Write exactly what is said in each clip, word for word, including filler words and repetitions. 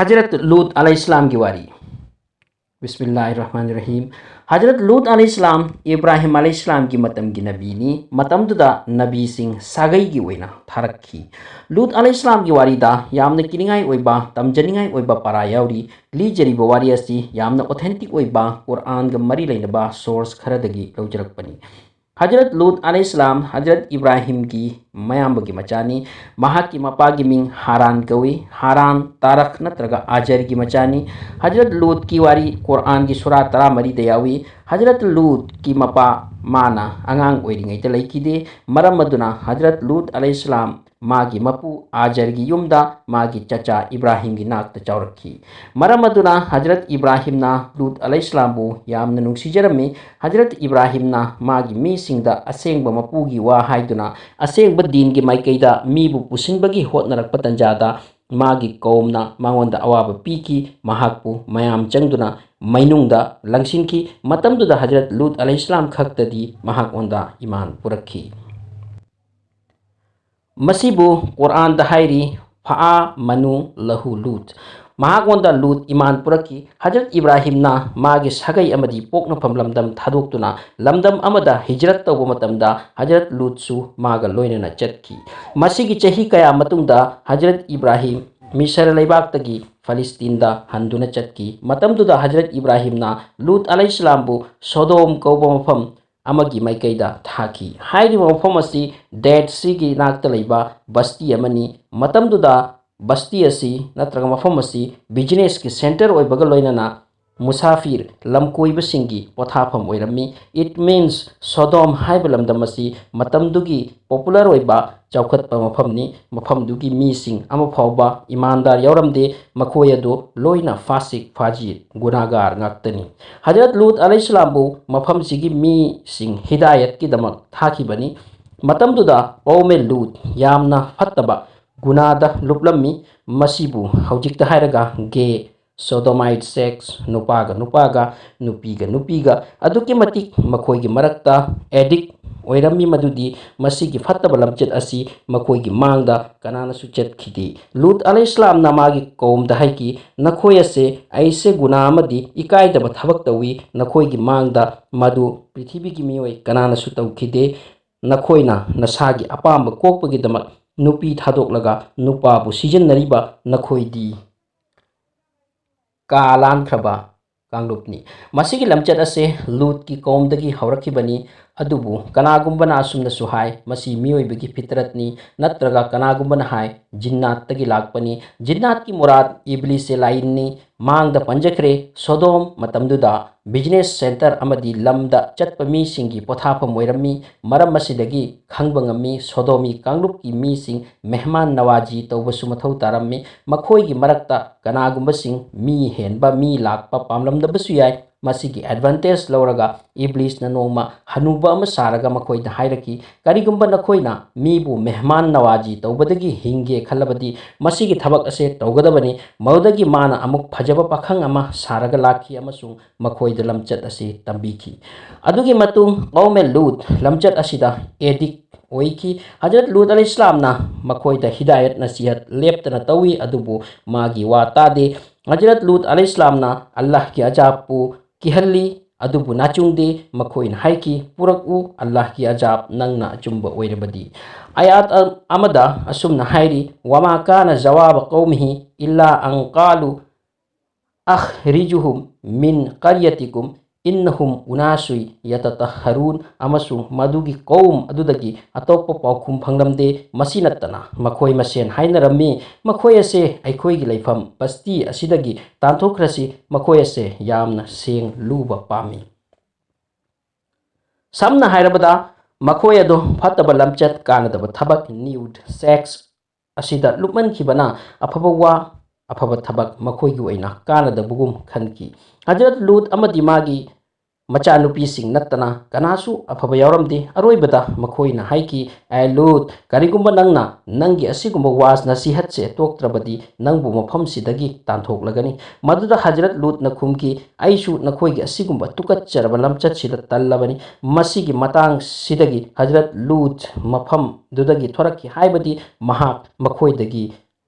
ꯍꯖꯔꯠ ꯂꯨꯠ ꯑꯂꯩꯍꯤꯁꯂꯥꯝꯒꯤ ꯋꯥꯔꯤ꯫ ꯕꯤꯁꯃꯤꯜꯂꯥꯍꯤꯔ ꯔꯍꯃꯥꯅꯤꯔ ꯔꯍꯤꯝ꯫ ꯍꯖꯔꯠ ꯂꯨꯠ ꯑꯂꯩꯍꯤꯁꯂꯥꯝ ꯏꯕ꯭ꯔꯥꯍꯤꯝ ꯑꯂꯩꯍꯤꯁꯂꯥꯝꯒꯤ ꯃꯇꯝꯒꯤ ꯅꯕꯤꯅꯤ꯫ ꯃꯇꯝꯗꯨꯗ ꯅꯕꯤꯁꯤꯡ ꯁꯥꯒꯩꯒꯤ ꯑꯣꯏꯅ ꯊꯥꯔꯛꯈꯤ꯫ ꯂꯨꯠ ꯑꯂꯩꯍꯤꯁꯂꯥꯝꯒꯤ ꯋꯥꯔꯤꯗ ꯌꯥꯝꯅ ꯀꯤꯅꯤꯡꯉꯥꯏ ꯑꯣꯏꯕ, ꯇꯝꯖꯅꯤꯡꯉꯥꯏ ꯑꯣꯏꯕ ꯄꯔꯥ ꯌꯥꯎꯔꯤ꯫ ꯂꯤꯖꯔꯤꯕ ꯋꯥꯔꯤ ꯑꯁꯤ ꯌꯥꯝꯅ authentic ꯑꯣꯏꯕ ꯀꯨꯔꯑꯥꯟꯒ ꯃꯔꯤ ꯂꯩꯅꯕ source ꯈꯔꯗꯒꯤ ꯂꯧꯖꯔꯛꯄꯅꯤ꯫ ꯍꯖꯔꯠ ꯂꯨꯠ ꯑꯂꯩꯍꯤꯁꯂꯥꯝ ꯍꯖꯔꯠ ꯏꯕ꯭ꯔꯥꯍꯤꯝꯒꯤ ꯃꯌꯥꯝꯕꯒꯤ ꯃꯆꯥꯅꯤ꯫ ꯃꯍꯥꯛꯀꯤ ꯃꯄꯥꯒꯤ ꯃꯤꯡ ꯍꯥꯔꯥꯟ ꯀꯧꯏ꯫ ꯍꯥꯔꯥꯟ, ꯇꯥꯔꯛ ꯅꯠꯇ꯭ꯔꯒ ꯑꯥꯖꯔꯒꯤ ꯃꯆꯥꯅꯤ꯫ ꯍꯖꯔꯠ ꯂꯨꯠꯀꯤ ꯋꯥꯔꯤ ꯀꯨꯔꯑꯥꯟꯒꯤ ꯁꯨꯔꯥ ꯇꯔꯥꯃꯔꯤꯗ ꯌꯥꯎꯏ꯫ ꯍꯖꯔꯠ ꯂꯨꯠꯀꯤ ꯃꯄꯥ ꯃꯥꯅ ꯑꯉꯥꯡ ꯑꯣꯏꯔꯤꯉꯩꯗ ꯂꯩꯈꯤꯗꯦ꯫ ꯃꯔꯝ ꯑꯗꯨꯅ ꯍꯖꯔꯠ ꯂꯨꯠ ꯑꯂꯩꯍꯤꯁꯂꯥꯝ ꯃꯥꯒꯤ ꯃꯄꯨ ꯑꯥꯖꯔꯒꯤ ꯌꯨꯝꯗ ꯃꯥꯒꯤ ꯆꯆꯥ ꯏꯕ꯭ꯔꯥꯍꯤꯝꯒꯤ ꯅꯥꯛꯇ ꯆꯥꯎꯔꯛꯈꯤ꯫ ꯃꯔꯝ ꯑꯗꯨꯅ ꯍꯖꯔꯠ ꯏꯕ꯭ꯔꯥꯍꯤꯝꯅ ꯂꯨꯠ ꯑꯂꯩꯍꯤꯁꯂꯥꯝꯕꯨ ꯌꯥꯝꯅ ꯅꯨꯡꯁꯤꯖꯔꯝꯃꯤ꯫ ꯍꯖꯔꯠ ꯏꯕ꯭ꯔꯥꯍꯤꯝꯅ ꯃꯥꯒꯤ ꯃꯤꯁꯤꯡꯗ ꯑꯁꯦꯡꯕ ꯃꯄꯨꯒꯤ ꯋꯥ ꯍꯥꯏꯗꯨꯅ ꯑꯁꯦꯡꯕ ꯗꯤꯟꯒꯤ ꯃꯥꯏꯀꯩꯗ ꯃꯤꯕꯨ ꯄꯨꯁꯤꯟꯕꯒꯤ ꯍꯣꯠꯅꯔꯛꯄ ꯇꯟꯖꯥꯗ ꯃꯥꯒꯤ ꯀꯧꯝꯅ ꯃꯉꯣꯟꯗ ꯑꯋꯥꯕ ꯄꯤꯈꯤ꯫ ꯃꯍꯥꯛꯄꯨ ꯃꯌꯥꯝ ꯆꯪꯗꯨꯅ ꯃꯩꯅꯨꯡꯗ ꯂꯪꯁꯤꯟꯈꯤ꯫ ꯃꯇꯝꯗꯨꯗ ꯍꯖꯔꯠ ꯂꯨꯠ ꯑꯂꯩꯍꯤꯁꯂꯥꯝ ꯈꯛꯇꯗꯤ ꯃꯍꯥꯛꯉꯣꯟꯗ ꯏꯃꯥꯟ ꯄꯨꯔꯛꯈꯤ꯫ ꯃꯁꯤꯕꯨ ꯀꯨꯔꯑꯥꯟꯗ ꯍꯥꯏꯔꯤ, "ꯐꯥ ꯃꯅꯨ ꯂꯍꯨ ꯂꯨꯠ"꯫ ꯃꯍꯥꯛꯉꯣꯟꯗ ꯂꯨꯠ ꯏꯃꯥꯟ ꯄꯨꯔꯛꯈꯤ꯫ ꯍꯖꯔꯠ ꯏꯕ꯭ꯔꯥꯍꯤꯝꯅ ꯃꯥꯒꯤ ꯁꯥꯒꯩ ꯑꯃꯗꯤ ꯄꯣꯛꯅꯐꯝ ꯂꯝꯗꯝ ꯊꯥꯗꯣꯛꯇꯨꯅ ꯂꯝꯗꯝ ꯑꯃꯗ ꯍꯤꯖꯔꯠ ꯇꯧꯕ ꯃꯇꯝꯗ ꯍꯖꯔꯠ ꯂꯨꯠꯁꯨ ꯃꯥꯒ ꯂꯣꯏꯅꯅ ꯆꯠꯈꯤ꯫ ꯃꯁꯤꯒꯤ ꯆꯍꯤ ꯀꯌꯥ ꯃꯇꯨꯡꯗ ꯍꯖꯔꯠ ꯏꯕ꯭ꯔꯥꯍꯤꯝ ꯃꯤꯁꯔ ꯂꯩꯕꯥꯛꯇꯒꯤ ꯐꯂꯤꯁꯇꯤꯟꯗ ꯍꯟꯗꯨꯅ ꯆꯠꯈꯤ꯫ ꯃꯇꯝꯗꯨꯗ ꯍꯖꯔꯠ ꯏꯕ꯭ꯔꯥꯍꯤꯝꯅ ꯂꯨꯠ ꯑꯂꯩꯍꯤꯁꯂꯥꯝꯕꯨ ꯁꯣꯗꯣꯝ ꯀꯧꯕ ꯃꯐꯝ ꯑꯃꯒꯤ ꯃꯥꯏꯀꯩꯗ ꯊꯥꯈꯤ꯫ ꯍꯥꯏꯔꯤꯕ ꯃꯐꯝ ꯑꯁꯤ ꯗꯦꯠ ꯁꯤꯒꯤ ꯅꯥꯛꯇ ꯂꯩꯕ ꯕꯁꯇꯤ ꯑꯃꯅꯤ꯫ ꯃꯇꯝꯗꯨꯗ ꯕꯁꯇꯤ ꯑꯁꯤ ꯅꯠꯇ꯭ꯔꯒ ꯃꯐꯝ ꯑꯁꯤ businessꯀꯤ centre ꯑꯣꯏꯕꯒ ꯂꯣꯏꯅꯅ ꯃꯨꯁꯥꯐꯤꯔ, ꯂꯝꯀꯣꯏꯕꯁꯤꯡꯒꯤ ꯄꯣꯊꯥꯐꯝ ꯑꯣꯏꯔꯝꯃꯤ꯫ It means ꯁꯣꯗꯣꯝ ꯍꯥꯏꯕ ꯂꯝꯗꯝ ꯑꯁꯤ ꯃꯇꯝꯗꯨꯒꯤ popular ꯑꯣꯏꯕ ꯆꯥꯎꯈꯠꯄ ꯃꯐꯝꯅꯤ꯫ ꯃꯐꯝꯗꯨꯒꯤ ꯃꯤꯁꯤꯡ ꯑꯃ ꯐꯥꯎꯕ ꯏꯃꯥꯟꯗꯥꯔ ꯌꯥꯎꯔꯝꯗꯦ꯫ ꯃꯈꯣꯏ ꯑꯗꯨ ꯂꯣꯏꯅ ꯐꯥꯁꯤꯛ, ꯐꯥꯖꯤꯔ, ꯒꯨꯅꯥꯒꯥꯔ ꯉꯥꯛꯇꯅꯤ꯫ ꯍꯖꯔꯠ ꯂꯨꯠ ꯑꯂꯩꯍꯤꯁꯂꯥꯝꯕꯨ ꯃꯐꯝꯁꯤꯒꯤ ꯃꯤꯁꯤꯡ ꯍꯤꯗꯥꯌꯠꯀꯤꯗꯃꯛ ꯊꯥꯈꯤꯕꯅꯤ꯫ ꯃꯇꯝꯗꯨꯗ ꯄꯥꯎꯃꯦ ꯂꯨꯠ ꯌꯥꯝꯅ ꯐꯠꯇꯕ ꯒꯨꯅꯥꯗ ꯂꯨꯞꯂꯝꯃꯤ꯫ ꯃꯁꯤꯕꯨ ꯍꯧꯖꯤꯛꯇ ꯍꯥꯏꯔꯒ gay, sodomite sex, ꯅꯨꯄꯥꯒ ꯅꯨꯄꯥꯒ, ꯅꯨꯄꯤꯒ ꯅꯨꯄꯤꯒ, ꯑꯗꯨꯛꯀꯤ ꯃꯇꯤꯛ ꯃꯈꯣꯏꯒꯤ ꯃꯔꯛꯇ addict ꯑꯣꯏꯔꯝꯃꯤ ꯃꯗꯨꯗꯤ ꯃꯁꯤꯒꯤ ꯐꯠꯇꯕ ꯂꯝꯆꯠ ꯑꯁꯤ ꯃꯈꯣꯏꯒꯤ ꯃꯥꯡꯗ ꯀꯅꯥꯅꯁꯨ ꯆꯠꯈꯤꯗꯦ꯫ ꯂꯨꯠ ꯑꯂꯩꯍꯤꯁꯂꯥꯝꯅ ꯃꯥꯒꯤ ꯀꯧꯝꯗ ꯍꯥꯏꯈꯤ, "ꯅꯈꯣꯏ ꯑꯁꯦ ꯑꯩꯁꯦ ꯒꯨꯅꯥ ꯑꯃꯗꯤ ꯏꯀꯥꯏꯗꯕ ꯊꯕꯛ ꯇꯧꯏ, ꯅꯈꯣꯏꯒꯤ ꯃꯥꯡꯗ ꯃꯗꯨ ꯄ꯭ꯔꯤꯊꯤꯕꯤꯒꯤ ꯃꯤꯑꯣꯏ ꯀꯅꯥꯅꯁꯨ ꯇꯧꯈꯤꯗꯦ꯫ ꯅꯈꯣꯏꯅ ꯅꯁꯥꯒꯤ ꯑꯄꯥꯝꯕ ꯀꯣꯛꯄꯒꯤꯗꯃꯛ ꯅꯨꯄꯤ ꯊꯥꯗꯣꯛꯂꯒ ꯅꯨꯄꯥꯕꯨ ꯁꯤꯖꯤꯟꯅꯔꯤꯕ ꯅꯈꯣꯏꯗꯤ ꯀꯥ ꯂꯥꯟꯈ꯭ꯔꯕ ꯀꯥꯡꯂꯨꯞꯅꯤ"꯫ ꯃꯁꯤꯒꯤ ꯂꯝꯆꯠ ꯑꯁꯦ ꯂꯨꯠꯀꯤ ꯀꯧꯝꯗꯒꯤ ꯍꯧꯔꯛꯈꯤꯕꯅꯤ꯫ ꯑꯗꯨꯕꯨ ꯀꯅꯥꯒꯨꯝꯕꯅ ꯑꯁꯨꯝꯅꯁꯨ ꯍꯥꯏ, ꯃꯁꯤ ꯃꯤꯑꯣꯏꯕꯒꯤ ꯐꯤꯇꯔꯠꯅꯤ, ꯅꯠꯇ꯭ꯔꯒ ꯀꯅꯥꯒꯨꯝꯕꯅ ꯍꯥꯏ, ꯖꯤꯟꯅꯥꯠꯇꯒꯤ ꯂꯥꯛꯄꯅꯤ꯫ ꯖꯤꯟꯅꯥꯠꯀꯤ ꯃꯨꯔꯥꯗ ꯏꯕ꯭ꯂꯤꯁꯁꯦ ꯂꯥꯏꯟꯅꯤ꯫ ꯃꯥꯡꯗ ꯄꯟꯖꯈ꯭ꯔꯦ, ꯁꯣꯗꯣꯝ ꯃꯇꯝꯗꯨꯗ ꯕꯤꯖꯤꯅꯦꯁ ꯁꯦꯟꯇꯔ ꯑꯃꯗꯤ ꯂꯝꯗ ꯆꯠꯄ ꯃꯤꯁꯤꯡꯒꯤ ꯄꯣꯊꯥꯐꯝ ꯑꯣꯏꯔꯝꯃꯤ꯫ ꯃꯔꯝ ꯑꯁꯤꯗꯒꯤ ꯈꯪꯕ ꯉꯝꯃꯤ, ꯁꯣꯗꯣꯃꯤ ꯀꯥꯡꯂꯨꯞꯀꯤ ꯃꯤꯁꯤꯡ ꯃꯦꯍꯃꯥꯟ ꯅꯋꯥꯖꯤ ꯇꯧꯕꯁꯨ ꯃꯊꯧ ꯇꯥꯔꯝꯃꯤ꯫ ꯃꯈꯣꯏꯒꯤ ꯃꯔꯛꯇ ꯀꯅꯥꯒꯨꯝꯕꯁꯤꯡ ꯃꯤ ꯍꯦꯟꯕ, ꯃꯤ ꯂꯥꯛꯄ ꯄꯥꯝꯂꯝꯗꯕꯁꯨ ꯌꯥꯏ꯫ ꯃꯁꯤꯒꯤ ꯑꯦꯗꯚꯥꯟꯇꯦꯖ ꯂꯧꯔꯒ ꯏꯕ꯭ꯂꯤꯁꯅ ꯅꯣꯡꯃ ꯍꯅꯨꯕ ꯑꯃ ꯁꯥꯔꯒ ꯃꯈꯣꯏꯗ ꯍꯥꯏꯔꯛꯈꯤ, "ꯀꯔꯤꯒꯨꯝꯕ ꯅꯈꯣꯏꯅ ꯃꯤꯕꯨ ꯃꯦꯍꯃꯥꯟ ꯅꯋꯥꯖꯤ ꯇꯧꯕꯗꯒꯤ ꯍꯤꯡꯒꯦ ꯈꯜꯂꯕꯗꯤ ꯃꯁꯤꯒꯤ ꯊꯕꯛ ꯑꯁꯦ ꯇꯧꯒꯗꯕꯅꯤ"꯫ ꯃꯗꯨꯗꯒꯤ ꯃꯥꯅ ꯑꯃꯨꯛ ꯐꯖꯕ ꯄꯥꯈꯪ ꯑꯃ ꯁꯥꯔꯒ ꯂꯥꯛꯈꯤ ꯑꯃꯁꯨꯡ ꯃꯈꯣꯏꯗ ꯂꯝꯆꯠ ꯑꯁꯤ ꯇꯝꯕꯤꯈꯤ꯫ ꯑꯗꯨꯒꯤ ꯃꯇꯨꯡ ꯀꯧꯃꯦ ꯂꯨꯠ ꯂꯝꯆꯠ ꯑꯁꯤꯗ ꯑꯦꯗꯤꯛ ꯑꯣꯏꯈꯤ꯫ ꯍꯖꯔꯠ ꯂꯨꯠ ꯑꯂꯩꯍꯤꯁꯂꯥꯝꯅ ꯃꯈꯣꯏꯗ ꯍꯤꯗꯥꯌꯠ ꯅꯁꯤꯍꯠ ꯂꯦꯞꯇꯅ ꯇꯧꯏ, ꯑꯗꯨꯕꯨ ꯃꯥꯒꯤ ꯋꯥ ꯇꯥꯗꯦ꯫ ꯍꯖꯔꯠ ꯂꯨꯠ ꯑꯂꯩꯍꯤꯁꯂꯥꯝꯅ ꯑꯜꯂꯥꯍꯒꯤ ꯑꯖꯥꯕꯄꯨ ꯀꯤꯍꯜꯂꯤ, ꯑꯗꯨꯕꯨ ꯅꯥꯆꯨꯡꯗꯦ꯫ ꯃꯈꯣꯏꯅ ꯍꯥꯏꯈꯤ, "ꯄꯨꯔꯛꯎ ꯑꯜꯂꯥꯍꯒꯤ ꯑꯖꯥꯕ, ꯅꯪꯅ ꯑꯆꯨꯝꯕ ꯑꯣꯏꯔꯕꯗꯤ"꯫ ꯑꯌꯥꯠ ꯑꯃꯗ ꯑꯁꯨꯝꯅ ꯍꯥꯏꯔꯤ, "ꯋꯃꯥ ꯀꯥꯅ ꯖꯋꯥꯕ ꯀꯧꯃꯤꯍꯤ ꯏꯜꯂꯥ ꯑꯟ ꯀꯥꯂꯨ ꯑꯈ꯭ꯔꯤꯖꯨꯍꯨꯝ ꯃꯤꯟ ꯀꯔꯤꯌꯇꯤꯀꯨꯝ ꯏꯟꯅꯍꯨꯝ ꯎꯅꯥꯁꯨꯏ ꯌꯇꯇꯍꯔꯨꯟ"꯫ ꯑꯃꯁꯨꯡ ꯃꯗꯨꯒꯤ ꯀꯧꯝ ꯑꯗꯨꯗꯒꯤ ꯑꯇꯣꯞꯄ ꯄꯥꯎꯈꯨꯝ ꯐꯪꯂꯝꯗꯦ꯫ ꯃꯁꯤ ꯅꯠꯇꯅ ꯃꯈꯣꯏ ꯃꯁꯦꯟ ꯍꯥꯏꯅꯔꯝꯃꯤ, "ꯃꯈꯣꯏ ꯑꯁꯦ ꯑꯩꯈꯣꯏꯒꯤ ꯂꯩꯐꯝ ꯕꯁꯇꯤ ꯑꯁꯤꯗꯒꯤ ꯇꯥꯟꯊꯣꯛꯈ꯭ꯔꯁꯤ, ꯃꯈꯣꯏ ꯑꯁꯦ ꯌꯥꯝꯅ ꯁꯦꯡ ꯂꯨꯕ ꯄꯥꯝꯃꯤ"꯫ ꯁꯝꯅ ꯍꯥꯏꯔꯕꯗ, ꯃꯈꯣꯏ ꯑꯗꯨ ꯐꯠꯇꯕ ꯂꯝꯆꯠ, ꯀꯥꯟꯅꯗꯕ ꯊꯕꯛ, ꯅ꯭ꯌꯨꯗ ꯁꯦꯛꯁ ꯑꯁꯤꯗ ꯂꯨꯞꯃꯟꯈꯤꯕꯅ ꯑꯐꯕ ꯋꯥ, ꯑꯐꯕ ꯊꯕꯛ ꯃꯈꯣꯏꯒꯤ ꯑꯣꯏꯅ ꯀꯥꯟꯅꯗꯕꯒꯨꯝ ꯈꯟꯈꯤ꯫ ꯍꯖꯔꯠ ꯂꯨꯠ ꯑꯃꯗꯤ ꯃꯥꯒꯤ ꯃꯆꯥꯅꯨꯄꯤꯁꯤꯡ ꯅꯠꯇꯅ ꯀꯅꯥꯁꯨ ꯑꯐꯕ ꯌꯥꯎꯔꯝꯗꯦ꯫ ꯑꯔꯣꯏꯕꯗ ꯃꯈꯣꯏꯅ ꯍꯥꯏꯈꯤ, "ꯑꯦ ꯂꯨꯠ, ꯀꯔꯤꯒꯨꯝꯕ ꯅꯪꯅ ꯅꯪꯒꯤ ꯑꯁꯤꯒꯨꯝꯕ ꯋꯥꯖ ꯅꯁꯤꯍꯠꯁꯦ ꯇꯣꯛꯇ꯭ꯔꯕꯗꯤ ꯅꯪꯕꯨ ꯃꯐꯝꯁꯤꯗꯒꯤ ꯇꯥꯟꯊꯣꯛꯂꯒꯅꯤ"꯫ ꯃꯗꯨꯗ ꯍꯖꯔꯠ ꯂꯨꯠꯅ ꯈꯨꯝꯈꯤ, "ꯑꯩꯁꯨ ꯅꯈꯣꯏꯒꯤ ꯑꯁꯤꯒꯨꯝꯕ ꯇꯨꯀꯠꯆꯔꯕ ꯂꯝꯆꯠꯁꯤꯗ ꯇꯜꯂꯕꯅꯤ"꯫ ꯃꯁꯤꯒꯤ ꯃꯇꯥꯡꯁꯤꯗꯒꯤ ꯍꯖꯔꯠ ꯂꯨꯠ ꯃꯐꯝꯗꯨꯗꯒꯤ ꯊꯣꯔꯛꯈꯤ, ꯍꯥꯏꯕꯗꯤ ꯃꯍꯥꯛ ꯃꯈꯣꯏꯗꯒꯤ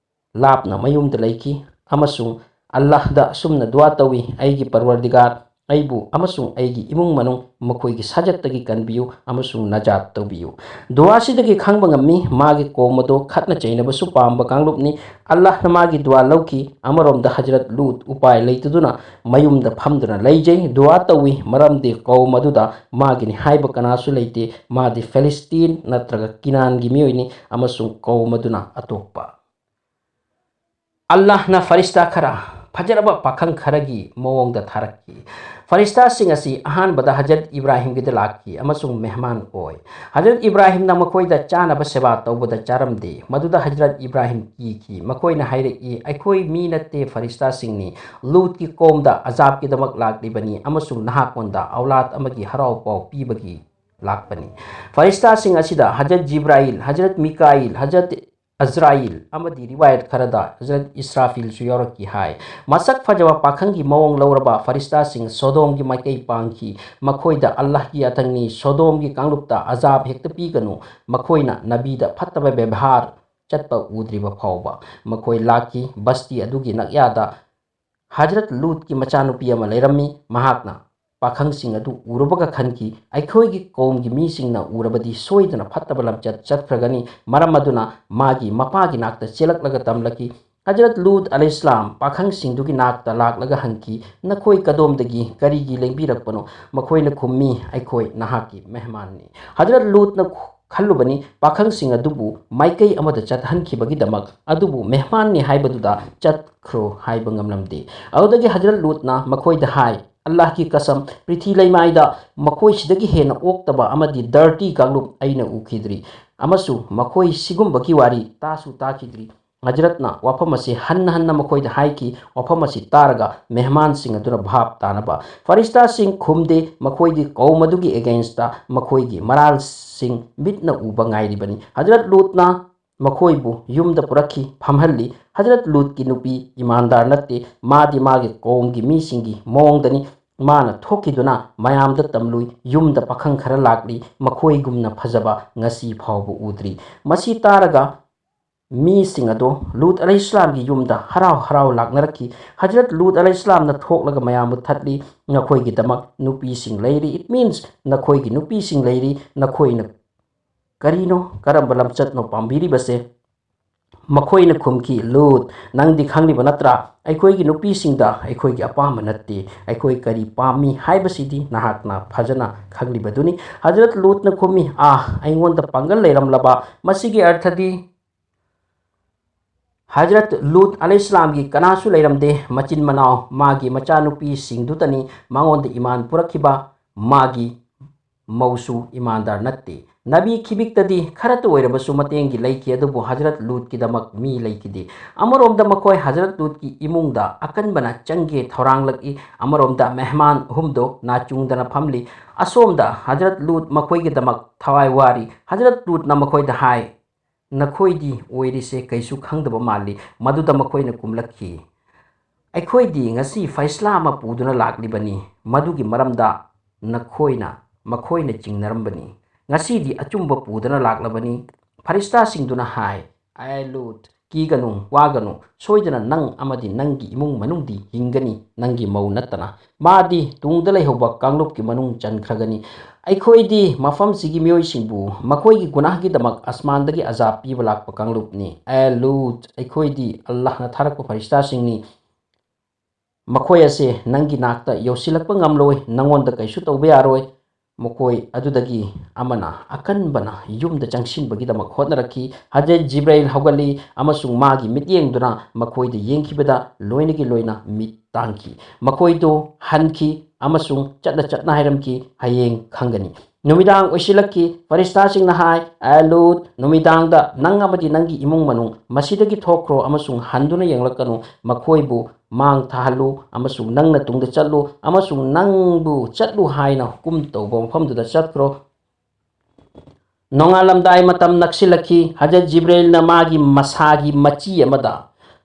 ꯂꯥꯞꯅ ꯃꯌꯨꯝꯗ ꯂꯩꯈꯤ ꯑꯃꯁꯨꯡ ꯑꯜꯂꯥꯍꯗ ꯑꯁꯨꯝꯅ ꯗꯨꯋꯥ ꯇꯧꯏ, "ꯑꯩꯒꯤ ꯄꯔꯋꯔꯗꯤꯒꯥꯔ, ꯑꯩꯕꯨ ꯑꯃꯁꯨꯡ ꯑꯩꯒꯤ ꯏꯃꯨꯡ ꯃꯅꯨꯡ ꯃꯈꯣꯏꯒꯤ ꯁꯥꯖꯠꯇꯒꯤ ꯀꯟꯕꯤꯌꯨ ꯑꯃꯁꯨꯡ ꯅꯖꯥꯠ ꯇꯧꯕꯤꯌꯨ"꯫ ꯗꯨꯋꯥꯁꯤꯗꯒꯤ ꯈꯪꯕ ꯉꯝꯃꯤ, ꯃꯥꯒꯤ ꯀꯧꯝ ꯑꯗꯣ ꯈꯠꯅ ꯆꯩꯅꯕꯁꯨ ꯄꯥꯝꯕ ꯀꯥꯡꯂꯨꯞꯅꯤ꯫ ꯑꯜꯂꯥꯍꯅ ꯃꯥꯒꯤ ꯗꯨꯋꯥ ꯂꯧꯈꯤ꯫ ꯑꯃꯔꯣꯝꯗ ꯍꯖꯔꯠ ꯂꯨꯠ ꯎꯄꯥꯏ ꯂꯩꯇꯗꯨꯅ ꯃꯌꯨꯝꯗ ꯐꯝꯗꯨꯅ ꯂꯩꯖꯩ, ꯗꯨꯋꯥ ꯇꯧꯏ, ꯃꯔꯝꯗꯤ ꯀꯧꯝ ꯑꯗꯨꯗ ꯃꯥꯒꯤꯅꯤ ꯍꯥꯏꯕ ꯀꯅꯥꯁꯨ ꯂꯩꯇꯦ꯫ ꯃꯥꯗꯤ ꯐꯤꯂꯤꯁꯇꯤꯟ ꯅꯠꯇ꯭ꯔꯒ ꯀꯤꯅꯥꯟꯒꯤ ꯃꯤꯑꯣꯏꯅꯤ ꯑꯃꯁꯨꯡ ꯀꯧꯝ ꯑꯗꯨꯅ ꯑꯇꯣꯞꯄ꯫ ꯑꯜꯂꯥꯍꯅ ꯐꯔꯤꯁꯇꯥ ꯈꯔ ꯐꯖꯔꯕ ꯄꯥꯈꯪ ꯈꯔꯒꯤ ꯃꯑꯣꯡꯗ ꯊꯥꯔꯛꯈꯤ꯫ ꯐꯔꯤꯁꯇꯥꯁꯤꯡ ꯑꯁꯤ ꯑꯍꯥꯟꯕꯗ ꯍꯖꯔꯠ ꯏꯕ꯭ꯔꯥꯍꯤꯝꯒꯤꯗ ꯂꯥꯛꯈꯤ ꯑꯃꯁꯨꯡ ꯃꯦꯍꯃꯥꯟ ꯑꯣꯏ꯫ ꯍꯖꯔꯠ ꯏꯕ꯭ꯔꯥꯍꯤꯝꯅ ꯃꯈꯣꯏꯗ ꯆꯥꯅꯕ ꯁꯦꯕꯥ ꯇꯧꯕꯗ ꯆꯥꯔꯝꯗꯦ꯫ ꯃꯗꯨꯗ ꯍꯖꯔꯠ ꯏꯕ꯭ꯔꯥꯍꯤꯝ ꯀꯤꯈꯤ꯫ ꯃꯈꯣꯏꯅ ꯍꯥꯏꯔꯛꯏ, "ꯑꯩꯈꯣꯏ ꯃꯤ ꯅꯠꯇꯦ, ꯐꯔꯤꯁꯇꯥꯁꯤꯡꯅꯤ꯫ ꯂꯨꯠꯀꯤ ꯀꯣꯝꯗ ꯑꯖꯥꯕꯀꯤꯗꯃꯛ ꯂꯥꯛꯂꯤꯕꯅꯤ ꯑꯃꯁꯨꯡ ꯅꯍꯥꯛꯉꯣꯟꯗ ꯑꯧꯂꯥꯗ ꯑꯃꯒꯤ ꯍꯔꯥꯎ ꯄꯥꯎ ꯄꯤꯕꯒꯤ ꯂꯥꯛꯄꯅꯤ"꯫ ꯐꯔꯤꯁꯇꯥꯁꯤꯡ ꯑꯁꯤꯗ ꯍꯖꯔꯠ ꯖꯤꯕ꯭ꯔꯥꯏꯜ, ꯍꯖꯔꯠ ꯃꯤꯀꯥꯏꯜ, ꯍꯖꯔꯠ ꯑꯖ꯭ꯔꯥꯏꯜ ꯑꯃꯗꯤ ꯔꯤꯋꯥꯌꯠ ꯈꯔꯗ ꯍꯖꯔꯠ ꯏꯁ꯭ꯔꯥꯐꯤꯜꯁꯨ ꯌꯥꯎꯔꯛꯈꯤ ꯍꯥꯏ꯫ ꯃꯁꯛ ꯐꯖꯕ ꯄꯥꯈꯪꯒꯤ ꯃꯑꯣꯡ ꯂꯧꯔꯕ ꯐꯔꯤꯁꯇꯥꯁꯤꯡ ꯁꯣꯗꯣꯝꯒꯤ ꯃꯥꯏꯀꯩ ꯄꯥꯡꯈꯤ꯫ ꯃꯈꯣꯏꯗ ꯑꯜꯂꯥꯍꯒꯤ ꯑꯊꯪꯅꯤ, ꯁꯣꯗꯣꯝꯒꯤ ꯀꯥꯡꯂꯨꯞꯇ ꯑꯖꯥꯕ ꯍꯦꯛꯇ ꯄꯤꯒꯅꯨ꯫ ꯃꯈꯣꯏꯅ ꯅꯕꯤꯗ ꯐꯠꯇꯕ ꯕꯦꯕꯍꯥꯔ ꯆꯠꯄ ꯎꯗ꯭ꯔꯤꯕ ꯐꯥꯎꯕ꯫ ꯃꯈꯣꯏ ꯂꯥꯛꯈꯤ, ꯕꯁꯇꯤ ꯑꯗꯨꯒꯤ ꯅꯛꯌꯥꯗ ꯍꯖꯔꯠ ꯂꯨꯠꯀꯤ ꯃꯆꯥꯅꯨꯄꯤ ꯑꯃ ꯂꯩꯔꯝꯃꯤ꯫ ꯃꯍꯥꯛꯅ ꯄꯥꯈꯪꯁꯤꯡ ꯑꯗꯨ ꯎꯔꯨꯕꯒ ꯈꯟꯈꯤ, "ꯑꯩꯈꯣꯏꯒꯤ ꯀꯧꯝꯒꯤ ꯃꯤꯁꯤꯡꯅ ꯎꯔꯕꯗꯤ ꯁꯣꯏꯗꯅ ꯐꯠꯇꯕ ꯂꯝꯆꯠ ꯆꯠꯈ꯭ꯔꯒꯅꯤ"꯫ ꯃꯔꯝ ꯑꯗꯨꯅ ꯃꯥꯒꯤ ꯃꯄꯥꯒꯤ ꯅꯥꯛꯇ ꯆꯦꯜꯂꯛꯂꯒ ꯇꯝꯂꯛꯈꯤ꯫ ꯍꯖꯔꯠ ꯂꯨꯠ ꯑꯂꯩꯍꯤꯁꯂꯥꯝ ꯄꯥꯈꯪꯁꯤꯡꯗꯨꯒꯤ ꯅꯥꯛꯇ ꯂꯥꯛꯂꯒ ꯍꯪꯈꯤ, "ꯅꯈꯣꯏ ꯀꯗꯣꯝꯗꯒꯤ ꯀꯔꯤꯒꯤ ꯂꯦꯡꯕꯤꯔꯛꯄꯅꯣ?" ꯃꯈꯣꯏꯅ ꯈꯨꯝꯃꯤ, "ꯑꯩꯈꯣꯏ ꯅꯍꯥꯛꯀꯤ ꯃꯦꯍꯃꯥꯟꯅꯤ"꯫ ꯍꯖꯔꯠ ꯂꯨꯠꯅ ꯈꯜꯂꯨꯕꯅꯤ, ꯄꯥꯈꯪꯁꯤꯡ ꯑꯗꯨꯕꯨ ꯃꯥꯏꯀꯩ ꯑꯃꯗ ꯆꯠꯍꯟꯈꯤꯕꯒꯤꯗꯃꯛ ꯑꯗꯨꯕꯨ ꯃꯦꯍꯃꯥꯟꯅꯤ ꯍꯥꯏꯕꯗꯨꯗ ꯆꯠꯈ꯭ꯔꯣ ꯍꯥꯏꯕ ꯉꯝꯂꯝꯗꯦ꯫ ꯑꯗꯨꯗꯒꯤ ꯍꯖꯔꯠ ꯂꯨꯠꯅ ꯃꯈꯣꯏꯗ ꯍꯥꯏ, "ꯑꯜꯂꯥꯍꯒꯤ ꯀꯁꯝ, ꯄ꯭ꯔꯤꯊꯤ ꯂꯩꯃꯥꯏꯗ ꯃꯈꯣꯏꯁꯤꯗꯒꯤ ꯍꯦꯟꯅ ꯑꯣꯛꯇꯕ ꯑꯃꯗꯤ ꯗꯔꯇꯤ ꯀꯥꯡꯂꯨꯞ ꯑꯩꯅ ꯎꯈꯤꯗ꯭ꯔꯤ, ꯑꯃꯁꯨꯡ ꯃꯈꯣꯏ ꯁꯤꯒꯨꯝꯕꯒꯤ ꯋꯥꯔꯤ ꯇꯥꯁꯨ ꯇꯥꯈꯤꯗ꯭ꯔꯤ"꯫ ꯍꯖꯔꯠꯅ ꯋꯥꯐꯝ ꯑꯁꯤ ꯍꯟꯅ ꯍꯟꯅ ꯃꯈꯣꯏꯗ ꯍꯥꯏꯈꯤ꯫ ꯋꯥꯐꯝ ꯑꯁꯤ ꯇꯥꯔꯒ ꯃꯦꯍꯃꯥꯟꯁꯤꯡ ꯑꯗꯨꯅ ꯚꯥꯞ ꯇꯥꯅꯕ ꯐꯔꯤꯁꯇꯥꯁꯤꯡ ꯈꯨꯝꯗꯦ꯫ ꯃꯈꯣꯏꯗꯤ ꯀꯧꯝ ꯑꯗꯨꯒꯤ against ꯃꯈꯣꯏꯒꯤ ꯃꯔꯥꯜꯁꯤꯡ ꯃꯤꯠꯅ ꯎꯕ ꯉꯥꯏꯔꯤꯕꯅꯤ꯫ ꯍꯖꯔꯠ ꯂꯨꯠꯅ ꯃꯈꯣꯏꯕꯨ ꯌꯨꯝꯗ ꯄꯨꯔꯛꯈꯤ, ꯐꯝꯍꯜꯂꯤ꯫ ꯍꯖꯔꯠ ꯂꯨꯠꯀꯤ ꯅꯨꯄꯤ ꯏꯃꯥꯟꯗꯥꯔ ꯅꯠꯇꯦ꯫ ꯃꯥꯗꯤ ꯃꯥꯒꯤ ꯀꯧꯝꯒꯤ ꯃꯤꯁꯤꯡꯒꯤ ꯃꯑꯣꯡꯗꯅꯤ꯫ ꯃꯥꯅ ꯊꯣꯛꯈꯤꯗꯨꯅ ꯃꯌꯥꯝꯗ ꯇꯝꯂꯨꯏ꯫ ꯌꯨꯝꯗ ꯄꯥꯈꯪ ꯈꯔ ꯂꯥꯛꯂꯤ꯫ ꯃꯈꯣꯏꯒꯨꯝꯅ ꯐꯖꯕ ꯉꯁꯤ ꯐꯥꯎꯕ ꯎꯗ꯭ꯔꯤ꯫ ꯃꯁꯤ ꯇꯥꯔꯒ ꯃꯤꯁꯤꯡ ꯑꯗꯨ ꯂꯨꯠ ꯑꯂꯩꯍꯤꯁꯂꯥꯝꯒꯤ ꯌꯨꯝꯗ ꯍꯔꯥꯎ ꯍꯔꯥꯎ ꯂꯥꯛꯅꯔꯛꯈꯤ꯫ ꯍꯖꯔꯠ ꯂꯨꯠ ꯑꯂꯩꯍꯤꯁꯂꯥꯝꯅ ꯊꯣꯛꯂꯒ ꯃꯌꯥꯝꯕꯨ ꯊꯠꯂꯤ, "ꯅꯈꯣꯏꯒꯤꯗꯃꯛ ꯅꯨꯄꯤꯁꯤꯡ ꯂꯩꯔꯤ, it means ꯅꯈꯣꯏꯒꯤ ꯅꯨꯄꯤꯁꯤꯡ ꯂꯩꯔꯤ, ꯅꯈꯣꯏꯅ ꯀꯔꯤꯅꯣ, ꯀꯔꯝꯕ ꯂꯝꯆꯠꯅꯣ ꯄꯥꯝꯕꯤꯔꯤꯕꯁꯦ?" ꯃꯈꯣꯏꯅ ꯈꯨꯝꯈꯤ, "ꯂꯨꯠ, ꯅꯪꯗꯤ ꯈꯪꯂꯤꯕ ꯅꯠꯇ꯭ꯔꯥ? ꯑꯩꯈꯣꯏꯒꯤ ꯅꯨꯄꯤꯁꯤꯡꯗ ꯑꯩꯈꯣꯏꯒꯤ ꯑꯄꯥꯝꯕ ꯅꯠꯇꯦ꯫ ꯑꯩꯈꯣꯏ ꯀꯔꯤ ꯄꯥꯝꯃꯤ ꯍꯥꯏꯕꯁꯤꯗꯤ ꯅꯍꯥꯛꯅ ꯐꯖꯅ ꯈꯪꯂꯤꯕꯗꯨꯅꯤ꯫" ꯍꯖꯔꯠ ꯂꯨꯠꯅ ꯈꯨꯝꯃꯤ, "ꯑꯥ, ꯑꯩꯉꯣꯟꯗ ꯄꯥꯡꯒꯜ ꯂꯩꯔꯝꯂꯕ, ꯃꯁꯤꯒꯤ ꯑꯔꯊꯗꯤ ꯍꯖꯔꯠ ꯂꯨꯠ ꯑꯂꯩꯍꯤꯁꯂꯥꯝꯒꯤ ꯀꯅꯥꯁꯨ ꯂꯩꯔꯝꯗꯦ꯫ ꯃꯆꯤꯟ ꯃꯅꯥꯎ ꯃꯥꯒꯤ ꯃꯆꯥꯅꯨꯄꯤꯁꯤꯡꯗꯨꯇꯅꯤ ꯃꯉꯣꯟꯗ ꯏꯃꯥꯟ ꯄꯨꯔꯛꯈꯤꯕ꯫ ꯃꯥꯒꯤ ꯃꯧꯁꯨ ꯏꯃꯥꯟꯗꯥꯔ ꯅꯠꯇꯦ꯫ ꯅꯕꯤ ꯈꯤꯕꯤꯛꯇꯗꯤ ꯈꯔꯇ ꯑꯣꯏꯔꯕꯁꯨ ꯃꯇꯦꯡꯒꯤ ꯂꯩꯈꯤ, ꯑꯗꯨꯕꯨ ꯍꯖꯔꯠ ꯂꯨꯠꯀꯤꯗꯃꯛ ꯃꯤ ꯂꯩꯈꯤꯗꯦ꯫ ꯑꯃꯔꯣꯝꯗ ꯃꯈꯣꯏ ꯍꯖꯔꯠ ꯂꯨꯠꯀꯤ ꯏꯃꯨꯡꯗ ꯑꯀꯟꯕꯅ ꯆꯪꯒꯦ ꯊꯧꯔꯥꯡꯂꯛꯏ, ꯑꯃꯔꯣꯝꯗ ꯃꯦꯍꯃꯥꯟ ꯑꯍꯨꯝꯗꯣ ꯅꯥꯆꯨꯡꯗꯅ ꯐꯝꯂꯤ꯫ ꯑꯁꯣꯝꯗ ꯍꯖꯔꯠ ꯂꯨꯠ ꯃꯈꯣꯏꯒꯤꯗꯃꯛ ꯊꯋꯥꯏ ꯋꯥꯔꯤ꯫ ꯍꯖꯔꯠ ꯂꯨꯠꯅ ꯃꯈꯣꯏꯗ ꯍꯥꯏ, "ꯅꯈꯣꯏꯗꯤ ꯑꯣꯏꯔꯤꯁꯦ ꯀꯩꯁꯨ ꯈꯪꯗꯕ ꯃꯥꯜꯂꯤ꯫" ꯃꯗꯨꯗ ꯃꯈꯣꯏꯅ ꯀꯨꯝꯂꯛꯈꯤ, "ꯑꯩꯈꯣꯏꯗꯤ ꯉꯁꯤ ꯐꯩꯁꯂꯥ ꯑꯃ ꯄꯨꯗꯨꯅ ꯂꯥꯛꯂꯤꯕꯅꯤ, ꯃꯗꯨꯒꯤ ꯃꯔꯝꯗ ꯅꯈꯣꯏꯅ, ꯃꯈꯣꯏꯅ ꯆꯤꯡꯅꯔꯝꯕꯅꯤ꯫ ꯉꯁꯤꯗꯤ ꯑꯆꯨꯝꯕ ꯄꯨꯗꯨꯅ ꯂꯥꯛꯂꯕꯅꯤ꯫" ꯐꯔꯤꯁꯇꯥꯁꯤꯡꯗꯨꯅ ꯍꯥꯏ, "ꯑꯦ ꯂꯨꯠ, ꯀꯤꯒꯅꯨ, ꯋꯥꯒꯅꯨ, ꯁꯣꯏꯗꯅ ꯅꯪ ꯑꯃꯗꯤ ꯅꯪꯒꯤ ꯏꯃꯨꯡ ꯃꯅꯨꯡꯗꯤ ꯍꯤꯡꯒꯅꯤ, ꯅꯪꯒꯤ ꯃꯧ ꯅꯠꯇꯅ꯫ ꯃꯥꯗꯤ ꯇꯨꯡꯗ ꯂꯩꯍꯧꯕ ꯀꯥꯡꯂꯨꯞꯀꯤ ꯃꯅꯨꯡ ꯆꯟꯈ꯭ꯔꯒꯅꯤ꯫ ꯑꯩꯈꯣꯏꯗꯤ ꯃꯐꯝꯁꯤꯒꯤ ꯃꯤꯑꯣꯏꯁꯤꯡꯕꯨ ꯃꯈꯣꯏꯒꯤ ꯒꯨꯅꯥꯍꯒꯤꯗꯃꯛ ꯑꯁꯃꯥꯟꯗꯒꯤ ꯑꯖꯥꯕ ꯄꯤꯕ ꯂꯥꯛꯄ ꯀꯥꯡꯂꯨꯞꯅꯤ꯫ ꯑꯦ ꯂꯨꯠ, ꯑꯩꯈꯣꯏꯗꯤ ꯑꯜꯂꯥꯍꯅ ꯊꯥꯔꯛꯄ ꯐꯔꯤꯁꯇꯥꯁꯤꯡꯅꯤ꯫ ꯃꯈꯣꯏ ꯑꯁꯦ ꯅꯪꯒꯤ ꯅꯥꯛꯇ ꯌꯧꯁꯤꯜꯂꯛꯄ ꯉꯝꯂꯣꯏ, ꯅꯪꯉꯣꯟꯗ ꯀꯩꯁꯨ ꯇꯧꯕ ꯌꯥꯔꯣꯏ꯫" ꯃꯈꯣꯏ ꯑꯗꯨꯗꯒꯤ ꯑꯃꯅ ꯑꯀꯟꯕꯅ ꯌꯨꯝꯗ ꯆꯪꯁꯤꯟꯕꯒꯤꯗꯃꯛ ꯍꯣꯠꯅꯔꯛꯈꯤ꯫ ꯍꯖꯔꯠ ꯖꯤꯕ꯭ꯔꯥꯏꯜ ꯍꯧꯒꯠꯂꯤ ꯑꯃꯁꯨꯡ ꯃꯥꯒꯤ ꯃꯤꯠꯌꯦꯡꯗꯨꯅ ꯃꯈꯣꯏꯗ ꯌꯦꯡꯈꯤꯕꯗ ꯂꯣꯏꯅꯒꯤ ꯂꯣꯏꯅ ꯃꯤꯠ ꯇꯥꯡꯈꯤ꯫ ꯃꯈꯣꯏꯗꯨ ꯍꯟꯈꯤ꯫ ꯑꯃꯁꯨꯡ ꯆꯠꯅ ꯆꯠꯅ ꯍꯥꯏꯔꯝꯈꯤ, "ꯍꯌꯦꯡ ꯈꯪꯒꯅꯤ"꯫ ꯅꯨꯃꯤꯗꯥꯡ ꯑꯣꯏꯁꯤꯜꯂꯛꯈꯤ꯫ ꯐꯔꯤꯁꯇꯥꯁꯤꯡꯅ ꯍꯥꯏ, "ꯑꯦ ꯂꯨꯠ, ꯅꯨꯃꯤꯗꯥꯡꯗ ꯅꯪ ꯑꯃꯗꯤ ꯅꯪꯒꯤ ꯏꯃꯨꯡ ꯃꯅꯨꯡ ꯃꯁꯤꯗꯒꯤ ꯊꯣꯛꯈ꯭ꯔꯣ ꯑꯃꯁꯨꯡ ꯍꯟꯗꯨꯅ ꯌꯦꯡꯂꯛꯀꯅꯨ꯫ ꯃꯈꯣꯏꯕꯨ ꯃꯥꯡ ꯊꯥꯍꯜꯂꯨ ꯑꯃꯁꯨꯡ ꯅꯪꯅ ꯇꯨꯡꯗ ꯆꯠꯂꯨ ꯑꯃꯁꯨꯡ ꯅꯪꯕꯨ ꯆꯠꯂꯨ ꯍꯥꯏꯅ ꯍꯨꯀꯨꯝ ꯇꯧꯕ ꯃꯐꯝꯗꯨꯗ ꯆꯠꯈ꯭ꯔꯣ"꯫ ꯅꯣꯡꯉꯥꯜꯂꯝꯗꯥꯏ ꯃꯇꯝ ꯅꯛꯁꯤꯜꯂꯛꯈꯤ꯫ ꯍꯖꯔꯠ ꯖꯤꯕ꯭ꯔꯦꯜꯅ ꯃꯥꯒꯤ ꯃꯁꯥꯒꯤ ꯃꯆꯤ ꯑꯃꯗ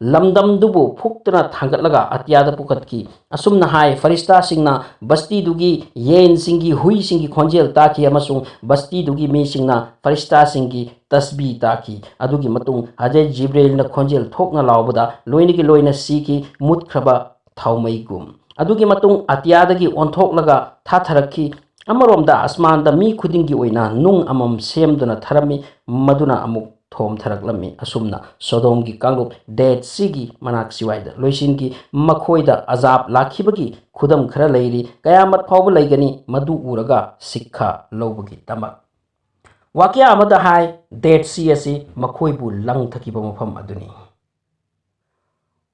ꯂꯝꯗꯝꯗꯨꯕꯨ ꯐꯨꯛꯇꯨꯅ ꯊꯥꯡꯒꯠꯂꯒ ꯑꯇꯤꯌꯥꯗ ꯄꯨꯈꯠꯈꯤ꯫ ꯑꯁꯨꯝꯅ ꯍꯥꯏ, ꯐꯔꯤꯁꯇꯥꯁꯤꯡꯅ ꯕꯁꯇꯤꯗꯨꯒꯤ ꯌꯦꯟꯁꯤꯡꯒꯤ, ꯍꯨꯏꯁꯤꯡꯒꯤ ꯈꯣꯟꯖꯦꯜ ꯇꯥꯈꯤ ꯑꯃꯁꯨꯡ ꯕꯁꯇꯤꯗꯨꯒꯤ ꯃꯤꯁꯤꯡꯅ ꯐꯔꯤꯁꯇꯥꯁꯤꯡꯒꯤ ꯇꯁꯕꯤ ꯇꯥꯈꯤ꯫ ꯑꯗꯨꯒꯤ ꯃꯇꯨꯡ ꯍꯖꯔꯠ ꯖꯤꯕ꯭ꯔꯦꯜꯅ ꯈꯣꯟꯖꯦꯜ ꯊꯣꯛꯅ ꯂꯥꯎꯕꯗ ꯂꯣꯏꯅꯒꯤ ꯂꯣꯏꯅ ꯁꯤꯈꯤ, ꯃꯨꯠꯈ꯭ꯔꯕ ꯊꯥꯎꯃꯩꯒꯨꯝ꯫ ꯑꯗꯨꯒꯤ ꯃꯇꯨꯡ ꯑꯇꯤꯌꯥꯗꯒꯤ ꯑꯣꯟꯊꯣꯛꯂꯒ ꯊꯥꯊꯔꯛꯈꯤ꯫ ꯑꯃꯔꯣꯝꯗ ꯑꯁꯃꯥꯟꯗ ꯃꯤ ꯈꯨꯗꯤꯡꯒꯤ ꯑꯣꯏꯅ ꯅꯨꯡ ꯑꯃꯃꯝ ꯁꯦꯝꯗꯨꯅ ꯊꯔꯝꯃꯤ, ꯃꯗꯨꯅ ꯑꯃꯨꯛ ꯊꯣꯝꯊꯔꯛꯂꯝꯃꯤ꯫ ꯑꯁꯨꯝꯅ ꯁꯣꯗꯣꯝꯒꯤ ꯀꯥꯡꯂꯨꯞ ꯗꯦꯗ ꯁꯤꯒꯤ ꯃꯅꯥꯛ ꯁꯤꯋꯥꯏꯗ ꯂꯣꯏꯁꯤꯟꯈꯤ꯫ ꯃꯈꯣꯏꯗ ꯑꯖꯥꯕ ꯂꯥꯛꯈꯤꯕꯒꯤ ꯈꯨꯗꯝ ꯈꯔ ꯂꯩꯔꯤ꯫ ꯀꯌꯥꯃꯠ ꯐꯥꯎꯕ ꯂꯩꯒꯅꯤ, ꯃꯗꯨ ꯎꯔꯒ ꯁꯤꯛꯈꯥ ꯂꯧꯕꯒꯤꯗꯃꯛ꯫ ꯋꯥꯀ꯭ꯌꯥ ꯑꯃꯗ ꯍꯥꯏ, ꯗꯦꯗ ꯁꯤ ꯑꯁꯤ ꯃꯈꯣꯏꯕꯨ ꯂꯪꯊꯈꯤꯕ ꯃꯐꯝ ꯑꯗꯨꯅꯤ꯫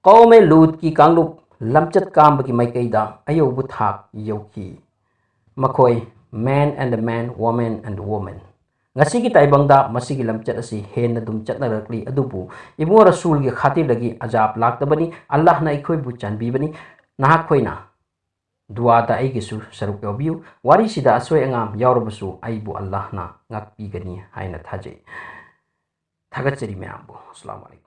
ꯀꯧꯃꯦ ꯂꯨꯠꯀꯤ ꯀꯥꯡꯂꯨꯞ ꯂꯝꯆꯠ ꯀꯥꯝꯕꯒꯤ ꯃꯥꯏꯀꯩꯗ ꯑꯌꯧꯕ ꯊꯥꯛ ꯌꯧꯈꯤ꯫ ꯃꯈꯣꯏ man and man, woman and woman꯫ ꯉꯁꯤꯒꯤ ꯇꯥꯏꯕꯪꯗ ꯃꯁꯤꯒꯤ ꯂꯝꯆꯠ ꯑꯁꯤ ꯍꯦꯟꯅ ꯑꯗꯨꯝ ꯆꯠꯅꯔꯛꯂꯤ, ꯑꯗꯨꯕꯨ ꯏꯕꯨꯡꯉꯣ ꯔꯁꯨꯜꯒꯤ ꯈꯥꯇꯤꯔꯗꯒꯤ ꯑꯖꯥꯕ ꯂꯥꯛꯇꯕꯅꯤ꯫ ꯑꯜꯂꯥꯍꯅ ꯑꯩꯈꯣꯏꯕꯨ ꯆꯥꯟꯕꯤꯕꯅꯤ꯫ ꯅꯍꯥꯛꯈꯣꯏꯅ ꯗꯨꯋꯥꯗ ꯑꯩꯒꯤꯁꯨ ꯁꯔꯨꯛ ꯌꯥꯎꯕꯤꯌꯨ꯫ ꯋꯥꯔꯤꯁꯤꯗ ꯑꯁꯣꯏ ꯑꯉꯥꯝ ꯌꯥꯎꯔꯕꯁꯨ ꯑꯩꯕꯨ ꯑꯜꯂꯥꯍꯅ ꯉꯥꯛꯄꯤꯒꯅꯤ ꯍꯥꯏꯅ ꯊꯥꯖꯩ꯫ ꯊꯥꯒꯠꯆꯔꯤ ꯃꯌꯥꯝꯕꯨ꯫ ꯑꯁꯂꯥꯃꯨ ꯑꯂꯥꯏꯀꯨꯝ꯫